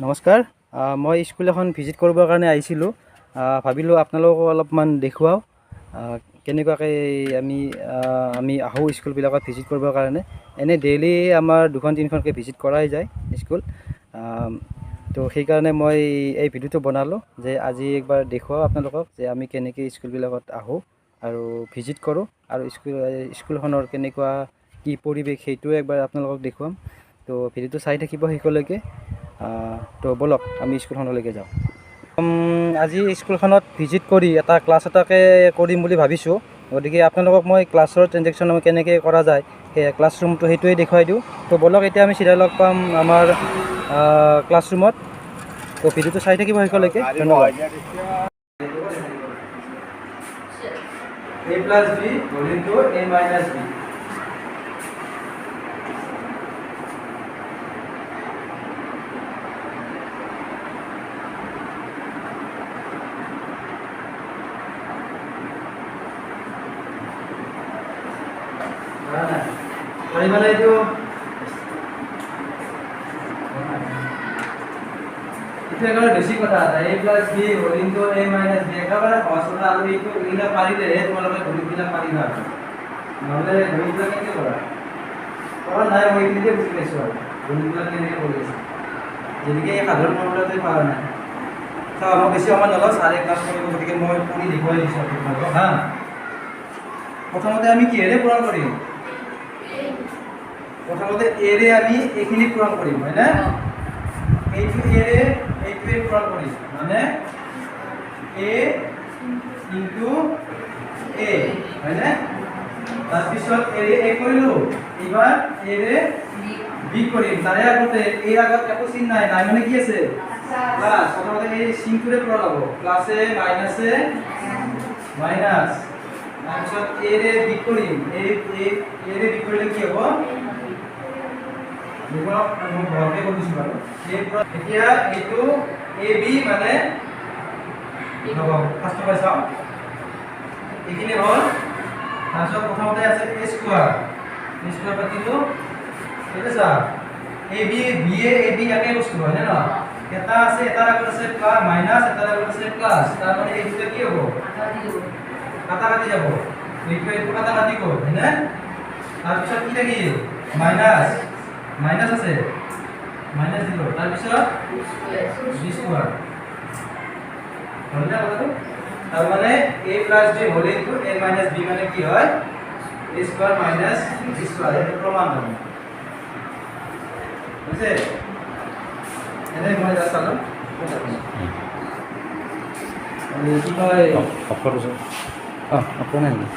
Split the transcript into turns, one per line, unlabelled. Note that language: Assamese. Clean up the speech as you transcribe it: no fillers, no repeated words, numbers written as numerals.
নমস্কাৰ। মই স্কুল এখন ভিজিট কৰিবৰ কাৰণে আহিছিলোঁ। ভাবিলোঁ আপোনালোককো অলপমান দেখুৱাওঁ কেনেকুৱাকৈ আমি আহোঁ স্কুলবিলাকত ভিজিট কৰিবৰ কাৰণে। এনেই ডেইলি আমাৰ দুখন তিনিখনকৈ ভিজিট কৰাই যায় স্কুল। তো সেইকাৰণে মই এই ভিডিঅ'টো বনালোঁ যে আজি একবাৰ দেখুৱাওঁ আপোনালোকক যে আমি কেনেকৈ স্কুলবিলাকত আহোঁ আৰু ভিজিট কৰোঁ আৰু স্কুলখনৰ কেনেকুৱা কি পৰিৱেশ সেইটোও একবাৰ আপোনালোকক দেখুৱাম। তো ভিডিঅ'টো চাই থাকিব শেষলৈকে। তো ব'লক আমি স্কুলখনলৈকে যাওঁ। আজি স্কুলখনত ভিজিট কৰি এটা ক্লাছ এটাকে কৰিম বুলি ভাবিছোঁ। গতিকে আপোনালোকক মই ক্লাছৰ ট্ৰেনজেকশ্যন কেনেকৈ কৰা যায় সেই ক্লাছৰুমটো সেইটোৱে দেখুৱাই দিওঁ। তো ব'লক এতিয়া আমি চিধা লগ পাম আমাৰ ক্লাছৰুমত। তো ভিডিঅ'টো চাই থাকিব শেষলৈকে। ধন্যবাদ। A plus B whole into A minus B. পাৰিবানে এইটো? এইটো একেবাৰে বেছি কথা এটা। A plus B whole into A minus B একেবাৰে সহজ কথা। আৰু এইটো এইবিলাক পাৰিলেহে তোমালোকে গণিতবিলাক পাৰিবা, নহ'লে গণিতবিলাক কেনেকৈ কৰা কৰা নাই। মই এইখিনিতে বুজি পাইছোঁ আৰু গণিতবিলাক কেনেকৈ কৰি আছে, যেনেকৈ এই সাধাৰণ ফৰ্মুলাটোৱে পৰা নাই। চাওঁ, মই বেছি সময় নলওঁ, ছাৰে ক্লাছ কৰিব, গতিকে মই কৰি দেখুৱাই দিছোঁ আপোনালোকক। হা, প্ৰথমতে আমি কিহেৰে পূৰণ কৰিম? প্ৰথমতে এৰে আমি এইখিনি পূৰণ কৰিম, হয়নে? এইটো এৰে এইটোৱে পূৰণ কৰিম, মানে এ ইনটু এ, হয়নে? তাৰপিছত এৰে এ কৰিলোঁ, এইবাৰ এৰে বি কৰিম। তাৰে আগতে এৰ আগত একো চিন নাই, নাই মানে কি আছে? প্লাছ। প্ৰথমতে এই চিনটোৰে পূৰণ হ'ব, প্লাছে মাইনাছে মাইনাছ। তাৰপিছত এৰে বি কৰিম, এৰে বি কৰিলে কি হ'ব? মই ভালকৈ কৈ দিছোঁ বাৰু। এতিয়া এইটো এ বি মানে হ'ব, ফাৰ্ষ্টৰ পৰা চাওঁ, এইখিনি হ'ল। তাৰপিছত প্ৰথমতে আছে এ স্কোৱাৰ, এ স্কোৱাৰ পাতিলোঁ। এইটো চা, A B B A A B একেই বস্তু হয়নে নহয়? এটা আছে, এটাৰ আগত আছে প্লাছ মাইনাছ, এটাৰ আগত আছে প্লাছ, তাৰমানে এই দুটা কি হ'ব? কাটা কাটি যাব। এইটো এইটো কাটা কাটি গ'ল, হয়নে? তাৰপিছত কি থাকিল? মাইনাছ, মাইনাছ আছে, মাইনাছ দিলোঁ। তাৰপিছত বি স্কোৱাৰ হ'লনে কথাটো? তাৰমানে A plus B whole into A minus B মানে কি হয়? A square minus B square. এইটো প্ৰমাণ তাৰমানে হৈছে। এনেই মই জাষ্ট চালোঁ। কি কয়? অঁ, অফ কৰা নাই নেকি?